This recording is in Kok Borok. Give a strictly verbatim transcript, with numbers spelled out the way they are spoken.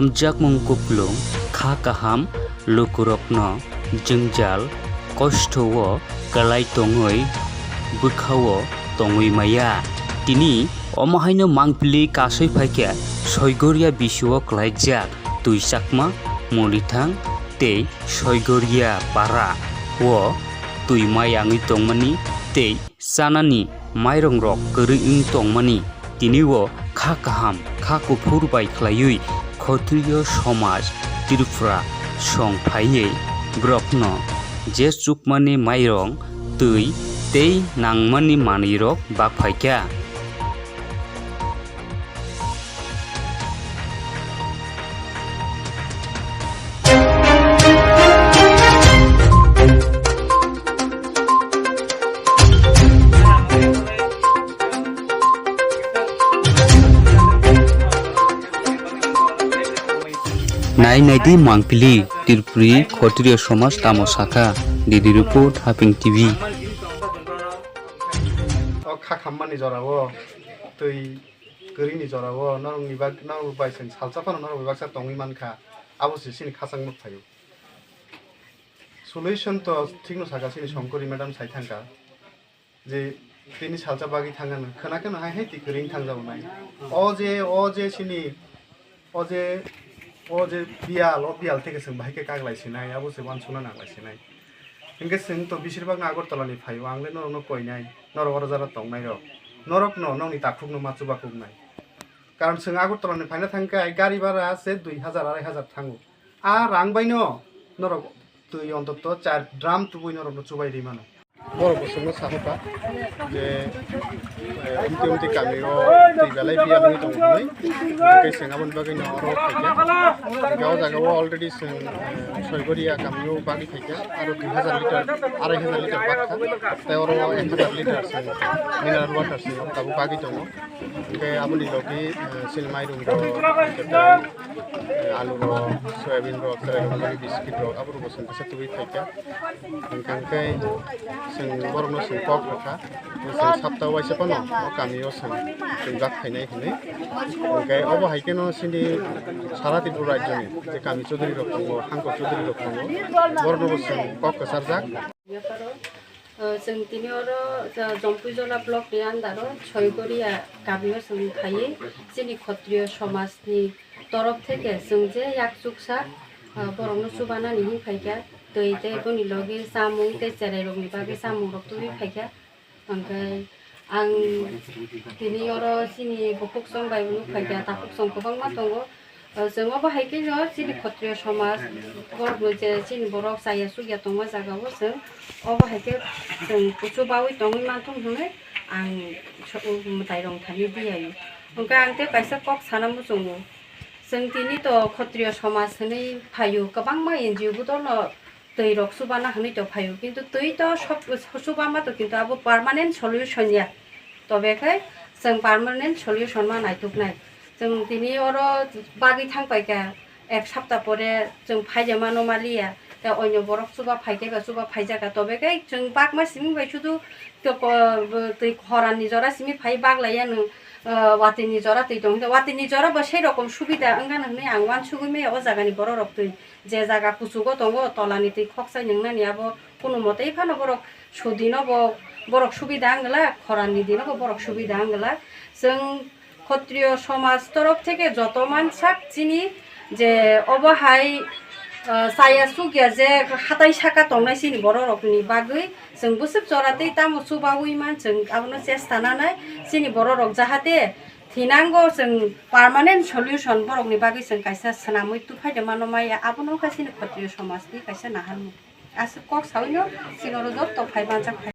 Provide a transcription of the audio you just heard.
Hamjakmung kuplung kha kaham lukurokno jwngjal kosto o kwlai tongwi bwkha o tongwi maya. Tini omo haino mangpili kasui phaikhe Soigoria bisio kwlaijak Twi Chakma, Mulithang tei Soigoria para o twi mayangwi tongmani tei chanani mairongrok kwrwi wng tongmani. Tini o kha kaham, kha kuphur bai khlaiwi Khotriyo somaj Tripura song phaiwi borokno je chukmani mairong, twi tei nangmani manwirok bak phaikha. Nai nai di mangpili, Tripuri Khotriyo somaj tamo sakha, Didi Report, Haping T V. O kha khammani jora o, twi kwrwini jora o, norokni bak-, norok bai chwng salsa phano norok bai baksa tongwi mankha, abo se chini khachangma phaio. Solution to thikno saka chini Songkori madam sai thangkha je tini salsa bagwi thangkha nw, khwna kheno hai hai twi kwrwini thangjago nai. O je, o je chini, o je, o je biyal, o biyal theke chwng bahai khe kaglai sinai, abo se uansukna nanglai sinai. Hinkhe chwng to besir bak no Agartala ni phaio, ang le norok no koinai, norok oro jara tongnai rok, norok no nokni takhuk no ma chuba kuk nai. Karon chwng Agartala ni phaina thang khe gari bhara se dui hajar, arai hajar thango. A rang bai no norok twi ontoto char drum tubui norok no chubai ri mano. Borok bo chwngno sahoka je, eh, umti umti kami o twi belai biya wngwi tongo hinwi. Tei chwng aboni bagwi no oro phaikha. Hingke o jaga o already chwng, eh, Soigoria kami o bagwi phaikha. Aro dui hajar litre, arai hajar litre bakha. Tei oro ek hajar litre chwng mineral water chwng tabuk bagwi tongo. Hingke aboni logi, eh, chini mairung rok, hingke tei, eh, alu rok, soyabin rok, cherai rok, biscuit rok, abo rok bo chwng kisa tubui phaikha. Hingke hingke chwng borok no chwng kok rwkha, chwng sapta waisa phano o kami o chwng, chwng jak phainai hinwi. Hingke obo hai kheno chini sara Tripura rajyo ni je kami chudri rok tongo, hangko chudri rok tongo, borok no bo chwng kok kwcharjak. Beparo, ah, chwng tini oro, ah, Jompuijola block ni under o Soigoria kami o chwng phaiwi chini Khotriyo somaj ni torof theke chwng je yak chuksa, ah, borok no chubanani hin phaikha, twi tei boni logi chamung tei cherai rok ni bagwi chamung rok tubui phaikha. Hingke ang tini oro chini bukhuk song bai bo nukphaikha, takhuk song kwbangma tongo. O, chwng obo hai khe no chini Khotriyo somaj, borok bo je chini borok chaya chukya tongma jaga o chwng obo hai khe chwng chubaui tongwi manthung hinwi ang so-, mwtai rok thani diyaio. Hingke ang tei kaisa kok sana muchungo. Chwng tini to Khotriyo somaj hinwi phaio, kwbangma N G O bodol no twi rok chubana hinwi to phaio, kintu twi to sob, chubama to kintu abo permanent solution ya. Tobe khe chwng permanent solution ma naituknai. Chwng tini oro bagwi thangpaikha, ek sapta pore chwng phaijamano maliya. Tei onyo borok chuba phaikhe ba chuba phaijakha. Tobe khe chwng bakma simi bai sudu to ko-, twi khoranni jora simi phai baglaiya nwng, ah, watwini jora twi tong. Watwini jora bo sei rokom subida wngkha hinwi ang uansugwi maya o jagani borok rok twi. Je jaga kuchugo tongo, tolani twi khokchai nwngnani abo kono motei phano borok sudino bo borok subida wng glak, khoranni dino bo borok subida wng glak. Chwng Khotriyo somaj torof theke joto mansak chini je obo hai, ah, chaya chukya je hatai saka tongnai chini borok rokni bagwi chwng bwswk jora tei tamo chubaui man chwng abono chesta nanai chini borok rok jahate thinango chwng permanent solution borokni bagwi chwng kaisa swnamwi tubuphaide mano maya, abono wngkha chini Khotriyo somajni kaisa naharmung. Aswk kok saui no chini oro joto phai manjak phai.